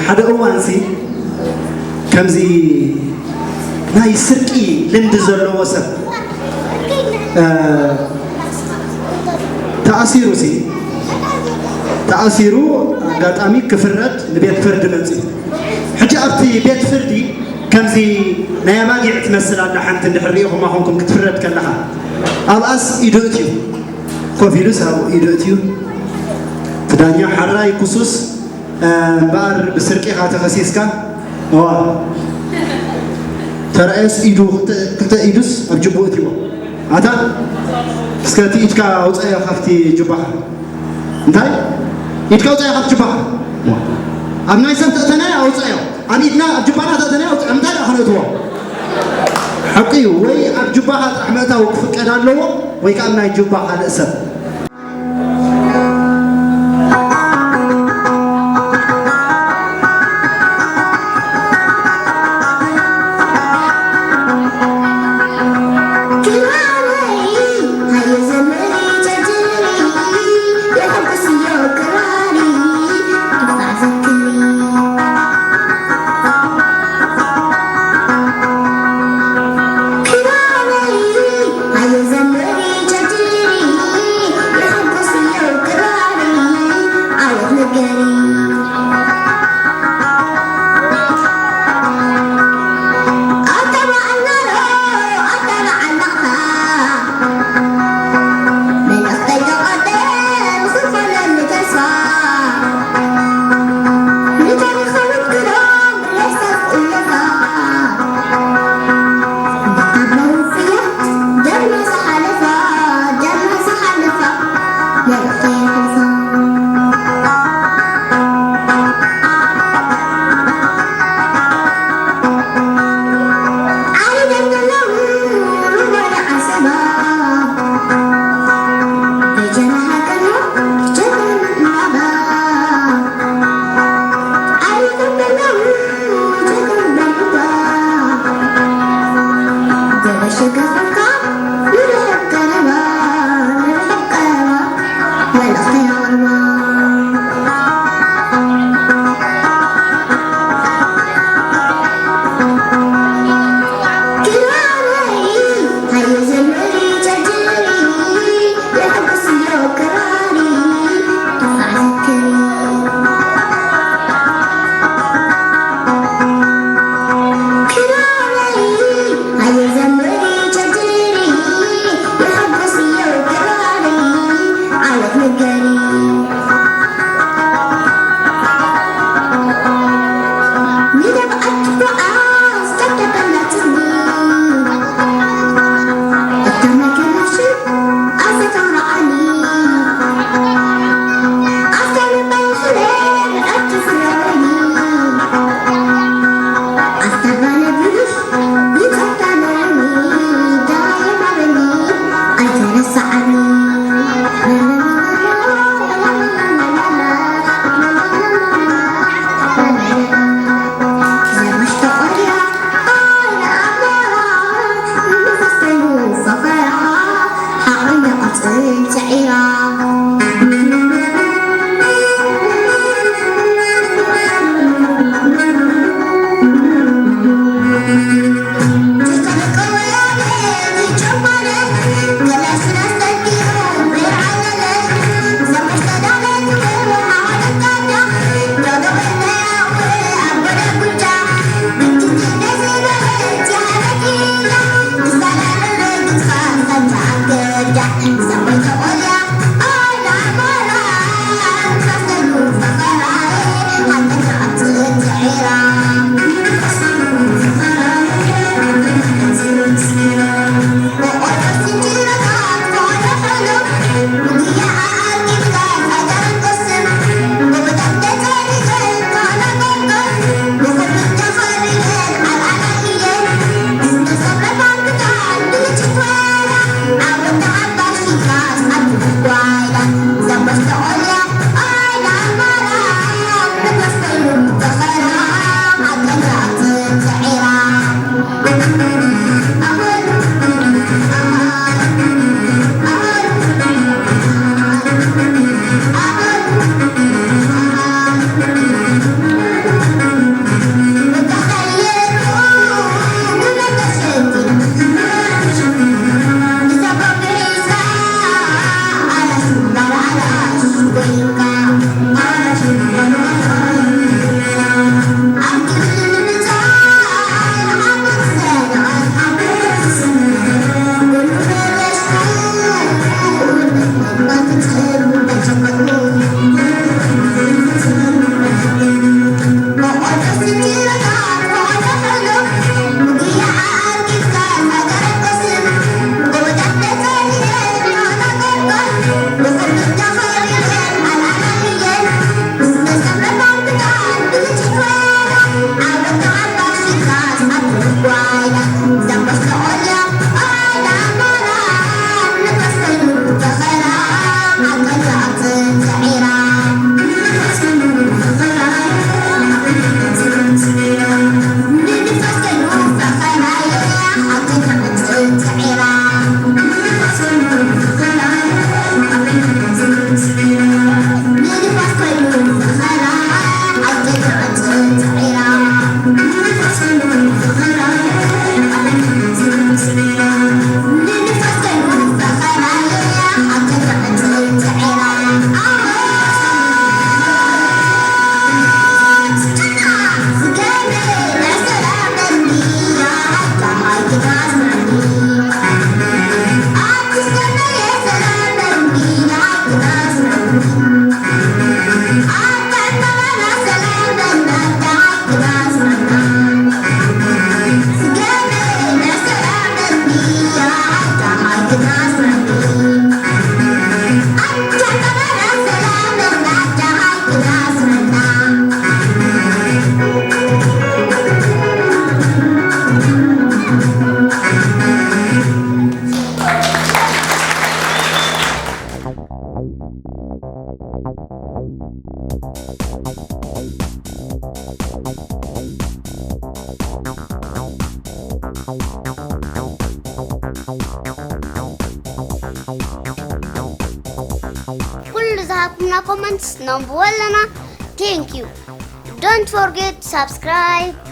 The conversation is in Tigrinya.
ሓደ እዋንሲ ከምዚ ናይ ስርቂ ልምዲ ዘለዎ ሰብ ተኣሲሩሲ ተኣሲሩ ኣጋጣሚ ክፍረድ ንቤት ፍርዲ መፅዩ። ሕጂ ኣብቲ ቤት ፍርዲ ከምዚ ናይ ኣባጊዕ ትመስል ኣላ ሓንቲ እንድሕር ርኢኹማ ኮንኩም ክትፍረድ ከለኻ ኣብኣስ ኢዱ እትዩ ኮፍ ኢሉስ ኣብኡ ኢዱ እትዩ እቲ ዳኛ ሓራይ ኩሱስ እምበኣር ብስርቂኻ ተኸሲስካ እዋ ተረኣየስ ኢዱ ክልተ ኢዱስ ኣብ ጅቡኡ እትዎ ኣታ እስከ እቲ ኢድካ ኣውፀዮ ካብቲ ጅባኻ እንታይ ኢድካ ኣውፀዮ ካብቲ ጅባኻ ኣብ ናይ ሰብ ተእተናዮ ኣውፀዮ ኣብ ኢድና ኣብ ጅባና ተእተናዮ ኣውፀዮ እንታይ ደኣ ከነእትዎ ሓቂ እዩ ወይ ኣብ ጅባኻ ጥራሕ ምእታው ክፍቀድ ኣለዎ ወይ ከዓ ኣብ ናይ ጅባ ካልእ ሰብ ኣኩምና ኮመንትስ ነንብቦ ኣለና። Thank you. Don't forget subscribe.